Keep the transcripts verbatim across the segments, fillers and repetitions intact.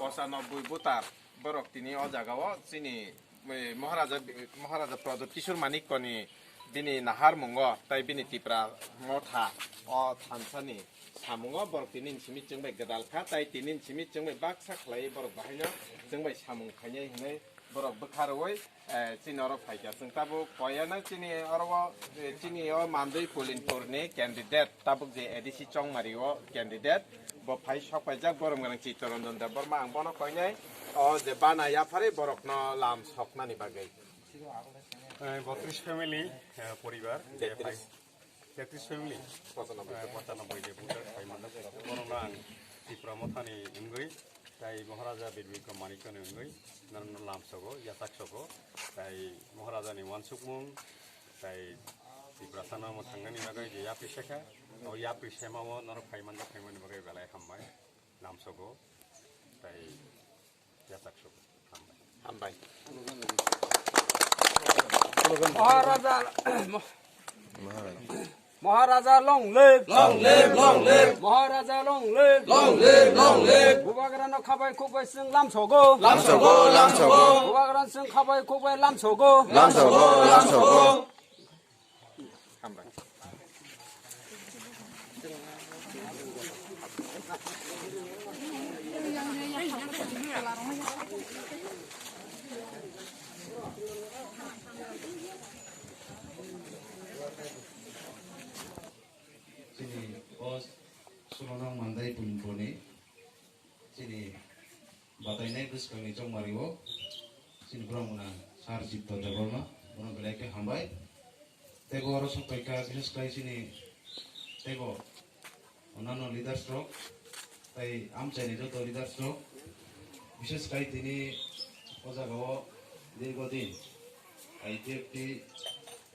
Pochanobboi voter borok tini o jaga o chini, eh, Maharaja, Maharaja Pradyot Kishore Manikya ni bini naharmungo tai bini Tipra Motha o thansa ni samungo borok tini ni simi chwng bai gwdal kha, tai tini ni simi chwng bai baksa khlai borok bahaino chwng bai samung khainai hinwi borok bwkha rwui, eh, chini oro phaikha. Chwng tabuk koyana chini oro o, eh, chini o Mandwi Pulinpur ni candidate, tabuk je A D C Chongmari o candidate, bo phai sok paijak, borom gwnang Chittaranjan Debbarma, ang bono koinai o je bana yapharwi borokno lam soknani bagwi. Eh, botris family, eh, poribar, je phai Tetris. Tetris family. Pochanoboi. Eh, pochanoboi je voter khlai mano. Borokno ang Tipra Mothani wngwi, tai Maharaja Bir Bikram Manikya ni wngwi, norokno lam sogo, yachak sogo, tai Maharaja ni uansukmung, tai Tiprasa no mwthangnani bagwi je yapri sekha, o yapri sema o norok phai manjak phaimani bagwi belai hambai, lam sogo, tai Yachak sok. Hambai. Hambai. Maharaja, Maharaja long live. Long live, long live. Maharaja long live. Long live, long live. Bubagrano khabai khukbai chwng lamsogo. Lamsogo, lamsogo. Bubagrano chwng khabai khukbai lamsogo. Lamsogo, lamsogo. Hambai. Chini o sulono Mandai Pulinpur ni chini batainai bwskangni chongmario chini borok mwnang Sir Chitto Debbarma, bono belai khe hambai. Teibo oro sok phaikha, bises khlai chini teibo onano leaders rok, tei amchaini joto leaders rok, bises khlai tini o jagao dirgo din I P F T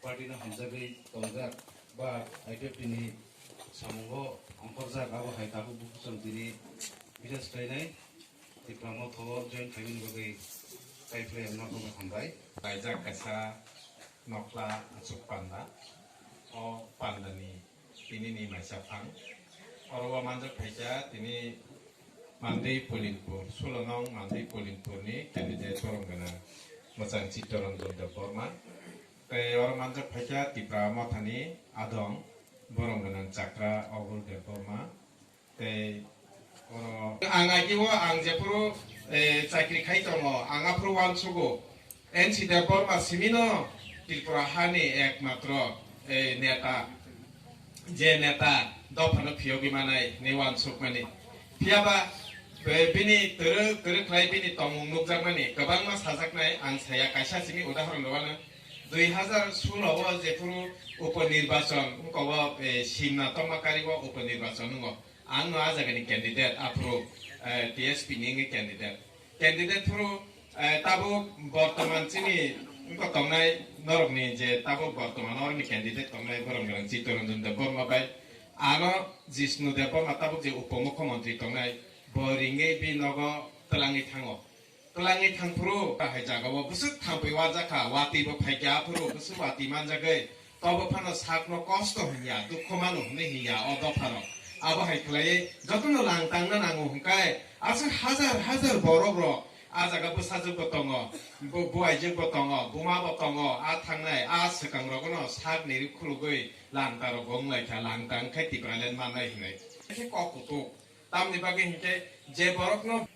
party no hamjagwi tongjak ba I P F T ni samungo ongkhorjak, abo hai tabuk bukuchwng tini bises khlainai. Tipra Motha o join khaimani bagwi kaiphilai ang nokhorno hambai. Kaijak kaisa nokla achuk panda. O pandani tini ni maisa phang. Oro o manjak phaikha tini Mandwi Pulinpur, sulo nong Mandwi Pulinpur ni candidate borom gwnang mwchang Chittaranjan Debbarma. Tei oro manjak phaikha Tipra Mothani adong borom gwnang Chakra Obul Debbarma. Tei oro ang agio ang jephuru, eh, chakri khai tongo, ang aphuru uansugo. N C Debbarma simino Tripura hani ekmatro, eh, neta, je neta dophano phiyogwi manai ni uansukmani. Phiyaba, eh, bini twrwk, twrwk khlai bini tongmung nukjakmani kwbangma sajaknai, ang saya kaisa simi udahoron rwano. Dui hazar sulo o jephuru upo nirbachon wngkha o, eh, simna tongma kari o upo nirbachon wngo. Ang no a jagani candidate, aphuru, eh, T S P ni wngwi candidate. Candidate phuru, eh, tabuk bortoman chini wngkha tongnai norokni je tabuk bortoman oroni candidate tongnai borom gwnang Chittaranjan Debbarma bai ano Jishnu Debbarma tabuk je upomukhyamantri tongnai bo ringwi bi nogo twlangwi thango. Twlangwi thangphuru, hai jagao bwswk thampui wajakha, watwi bo phaikha, aphuru bwswk watwi manjagwi, tobo phano sakno kosto hinya, dukhu mano hwnwi hinya o dopharo. Abo hai khlaiwi jotono lang tangna nango hwnkhe, aswk hajar hajar borok rok a jaga bwsajwk bo tongo, bu-, buaijwk bo tongo, buma bo tongo, a thangnai, a swkang rokno sak niri khulugwi lang tarok bo wnglaikha, lang tang khe Tipraland mannai hwnwi. Khe kok kutuk. Tamni bagwi hinkhe je borokno